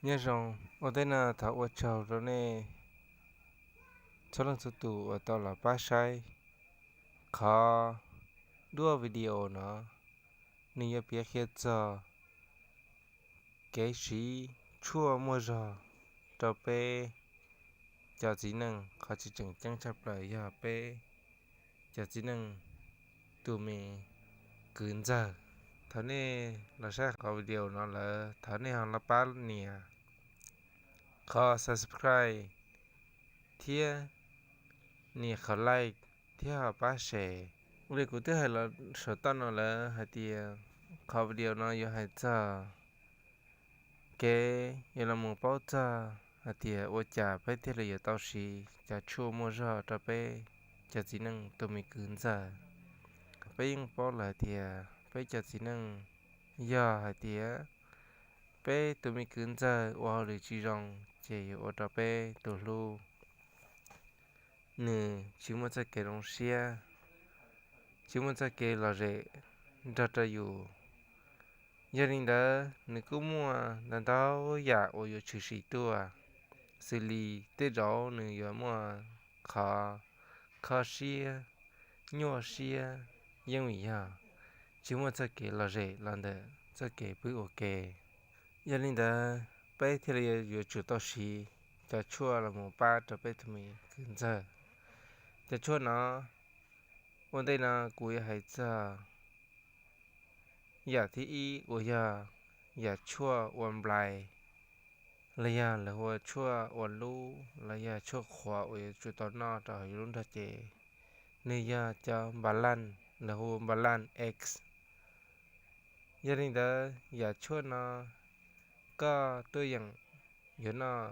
Nyob zoo, ua ntej no thov ua tsaug rau nej txhua leej txhua tus uas tau los pab saib. Qhov duab video no nws yuav piav qhia txog kev siv tshuaj muaj zog rau peb cov txiv neej, qhov tsis tseem ceeb tshaj plaws yog peb cov txiv neej tus me kwv ntxawg. Thaum nej los saib qhov video no lawm, thov nej ho los pab nias qhov subscribe thiab nias qhov like thiab ho pab share. Ua li kuv twb hais los saum toj no lawm hais tias qhov video no yuav hais txog kev yuav los mus paub txog hais tias ua cas peb thiaj li yuav tau siv cov tshuaj muaj zog rau peb cov txiv neej tus me kwv ntxawg. Peb yeej paub lawm hais tias peb cov txiv neej, yog hais tias peb tus me kwv ntxawg ua hauj lwm tsis zoo, ces yuav ua rau peb tus hlub nws tsis muaj txoj kev zoo siab, tsis muaj txoj kev lom zem nrog rau yus. Yog li ntawd nws kuj muaj ntau ntau yam uas yuav tshwm sim tuaj, xws li tej zaum nws yuav muaj qhov kho siab, nyuaj siab, yeej vim yog tsis muaj txoj kev lom zem los ntawm txoj kev pw ua ke. Yog li ntawd peb thiaj li yuav tsum tau siv cov tshuaj los mus pab rau peb tus me kwv ntxawg. Cov tshuaj no, ua ntej no kuv yuav hais txog yam thib ib uas yog yam tshuaj ua nplai, los yog lawv hu ua tshuaj ua lub, los yog tshuaj qhuav uas yuav tsum tau noj rau hauv yus lub nrog cev, nws yog cov npa laj, lawv hu npa laj X. Yog li ntawd yam tshuaj no koj tuaj yeem yuav noj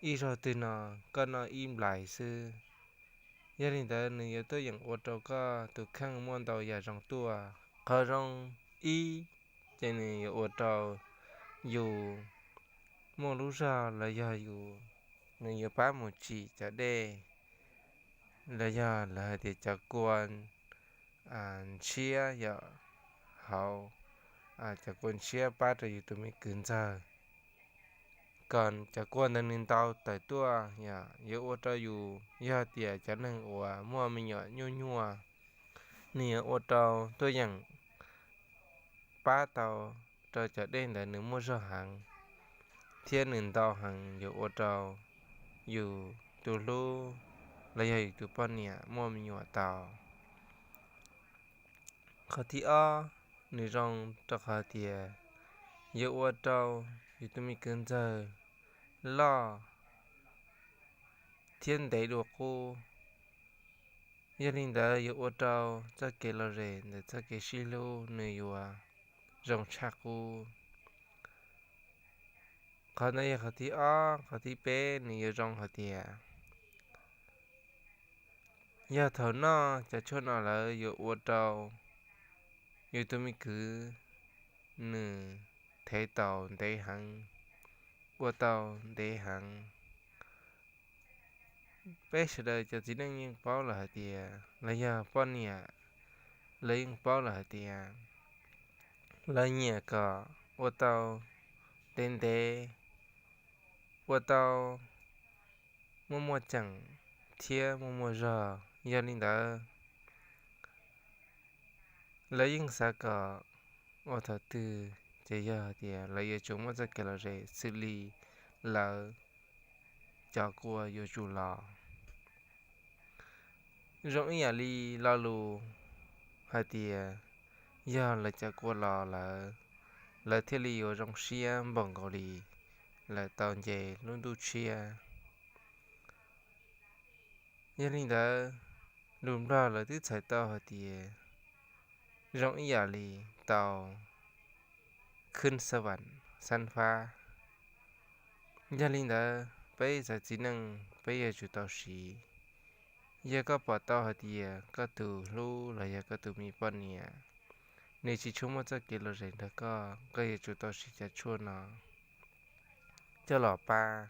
ib zaug twg no koj noj ib nplais xwb. Yog li ntawd nws yuav tuaj yeem ua rau koj tus kheej muaj ntau yam zoo tuaj. Qhov zoo ib, ces nws yuav ua rau yus muaj lub zog los yog yus, nws yuav pab mus tsim cov dej, los yog lawv hais tias cov kua ntshiab yom, hauv cov kua ntshiab pab rau yus tus me kwv ntxawg, kom cov kua ntawd nws ntau tawm tuaj yom, yuav ua rau yus, yog tias cov neeg uas muaj me nyuam nyuaj nyuaj, nws yuav ua rau tuaj yeem pab tau rau cov dej ntawd nws muaj zog heev thiab nws ntau heev, yuav ua rau yus tus hlub los yog yus tus poj niam muaj me nyuam tau. Qhov thib ob, nws zoo rau qhov tias yuav ua rau yus tus me kwv ntxawg loj thiab ntev dua qub. Yog li ntawd yuav ua rau txoj kev lom zem ntawm txoj kev sib hlub nws yuav zoo tshaj qub. Qhov ntawd yog qhov thib ob. Qhov thib peb nws yuav zoo hais tias, yog thaum noj cov tshuaj no lawm yuav ua rau yus tus me kwv nws thev tau ntev heev, ua tau ntev heev. Peb sawv daws cov txiv neej yeej paub lawm hais tias, los yog poj niam, lawv yeej paub lawm hais tias lawv nyiam kom ua tau ntev ntev, ua tau muaj muaj ceem thiab muaj muaj zog. Yog li ntawd lawv yeej xav kom ua thaum twg ces yog hais tias lawv yuav tsum muaj txoj kev lom zem xws li lawv cov kua yuav tsum los. Zoo ib yam li lo lus hais tias, yog lawv cov kua los lawm, lawv thiaj li yuav zoo siab npaum nkaus li lawv tau nce lub ntuj tshiab. Yog li ntawd, lus Nplog lawv twb txhais tau hais tias zoo ib yam li tau khwb xa vam xab fab. Yog li ntawd peb txawv txiv neej peb yuav tsum tau siv. Yog koj pom tau hais tias koj tus hlub los yog koj tus me poj niam nws tsis tshua muaj txoj kev lom zem nrog koj, koj yuav tsum tau siv cov tshuaj no coj los pab.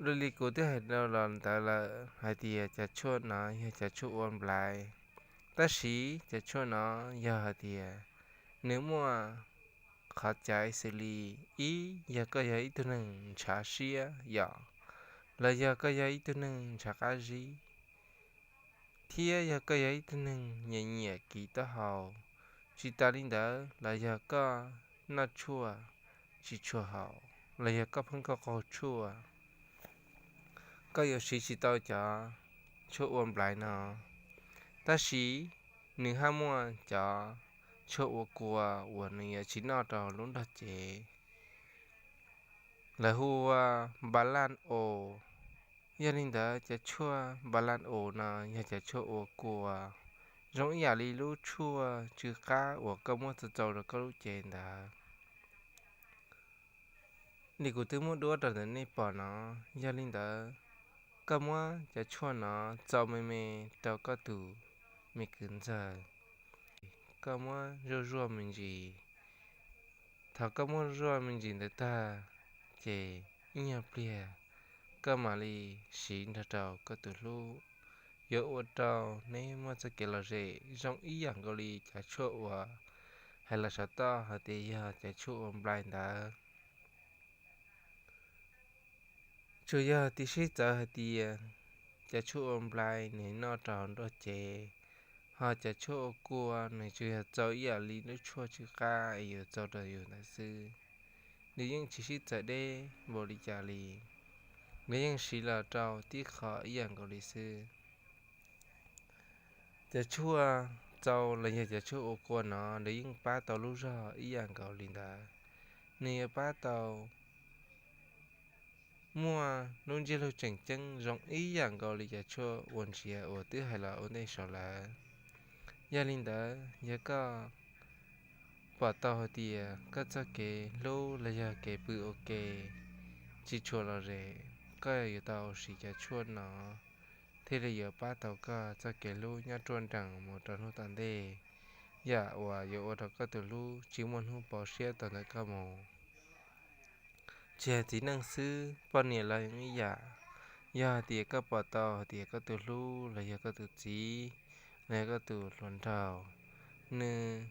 Dua li kuv twb hais los ntawd lawm hais tias cov tshuaj no yog cov tshuaj ua nplai, tab sis cov tshuaj no yog hais tias nws muaj qhov caiv xws li: ib, yog koj yog ib tug neeg ntshav siab yom, los yog koj yog ib tug neeg ntshav qab zib, thiab yog koj yog ib tug neeg nyiam nyiam kiv taub hau, tsis tas li ntawd los yog koj noj tshuaj tsis tshua haum, los yog koj pheej qaug qaug tshuaj, koj yuav siv tsis tau cov tshuaj ua nplais no. Tab sis nws haj muaj cov tshuaj ua kua uas nws yuav tsis noj rau lub nrog cev, lawv hu ua npa laj os. Yog li ntawd, cov tshuaj npa laj os no yog cov tshuaj ua kua, zoo ib yam li lub tshuaj tsw qab uas koj muab txaus txaus rau koj lub cev ntawd li kuv twb muab duab rau ntawm nej pom no. Yog li ntawd, koj muab cov tshuaj no txaus me me rau koj tus me kwv ntxawg, koj muab zuaj zuaj me ntsis. Thaum koj muab zuaj me ntsis ntawd tag, ces ib nyuag pliag koj mam li siv nrog rau koj tus hlub, yuav ua rau neb muaj txoj kev lom zem zoo ib yam nkaus li cov tshuaj uas hais los saum toj hais tias yog cov tshuaj ua nplais ntawd. Tsuas yog tias sib txawv hais tias cov tshuaj ua nplais nws noj rau nruab cev, ho cov tshuaj ua kua nws tsuas yog txaus ib yam li lub tshuaj tsw qab es yuav txaus rau yus ntawd xwb. Nws yeej tsis sib txawv deb npaum li cas li, nws yeej siv los rau tib qho ib yam nkaus li xwb. Cov tshuaj txaus los yog cov tshuaj ua kua no nws yeej pab tau lub zog ib yam nkaus li ntawd. Nws yuav pab tau muaj lub ntsiab lus tseem ceeb zoo ib yam nkaus li cov tshuaj ua ntsiav uas twb hais los ua ntej saud lawm. Yog li ntawd, yog koj pom tau hais tias koj txoj kev hlub los yog kev pw ua ke tsis tshua lom zem, koj yuav tau siv cov tshuaj no thiaj li yuav pab tau koj txoj kev hlub nyob ruaj nrees mus rau hnub tom ntej, yam uas yuav ua rau koj tus hlub tsis muaj hnub pov siab tau ntawm koj mus. Tsis hais txiv neej xwb, poj niam los ib yam. Yog hais tias koj pom tau hais tias koj tus hlub los yog koj tus txiv los yog koj tus hluas nraug, nws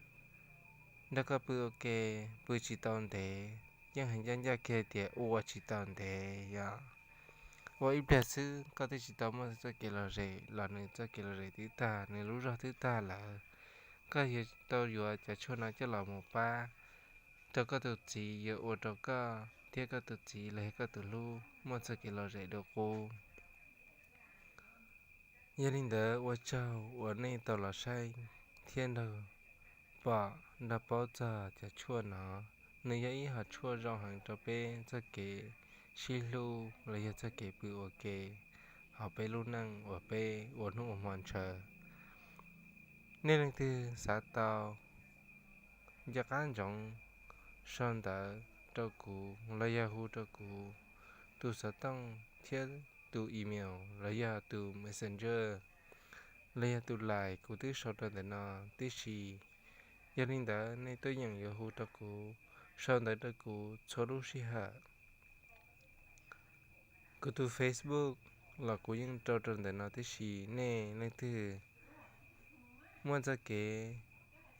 nrog koj pw ua ke, pw tsis tau ntev, yeej hais ncaj ncaj kiag tias ua tsis tau ntev, yog ua ib pliag xwb koj twb tsis tau muaj txoj kev lom zem los nws txoj kev lom zem twb tag, nws lub zog twb tag lawm. Koj yuav tau yuav cov tshuaj no coj los mus pab rau koj tus txiv, yuav ua rau koj thiab koj tus txiv los yog koj tus hlub muaj txoj kev lom zem dua qub. Yog li ntawd, ua tsaug uas nej tau los saib thiab nrog pom nrog paub txog cov tshuaj no. Nws yog ib hom tshuaj zoo heev rau peb txoj kev sib hlub los yog txoj kev pw ua ke hauv peb lub neej uas peb ua hnub ua hmo ntshaw. Nej leej twg xav tau, nco qab ntsoov sau ntawv rau kuv los yog hu rau kuv tus xov tooj thiab tus email los yog tus Messenger los yog tus Line kuv twb sau rau ntawm no tib si. Yog li ntawd, nej tuaj yeem yuav hu rau kuv, sau ntawv rau kuv txhua lub sij hawm. Kuv tus Facebook los kuv yeej rau rau ntawm no tib si. Nej leej twg muaj txoj kev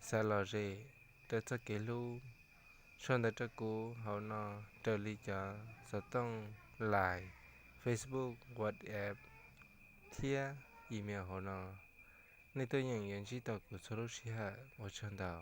xav lom zem rau txoj kev hlub, sau ntawv rau kuv hauv no raws li cov xov tooj, Line, Facebook, WhatsApp thiab email hauv no. Nej tuaj yeem yuav ntsib tau kuv txhua lub sij hawm. Ua tsaug ntau.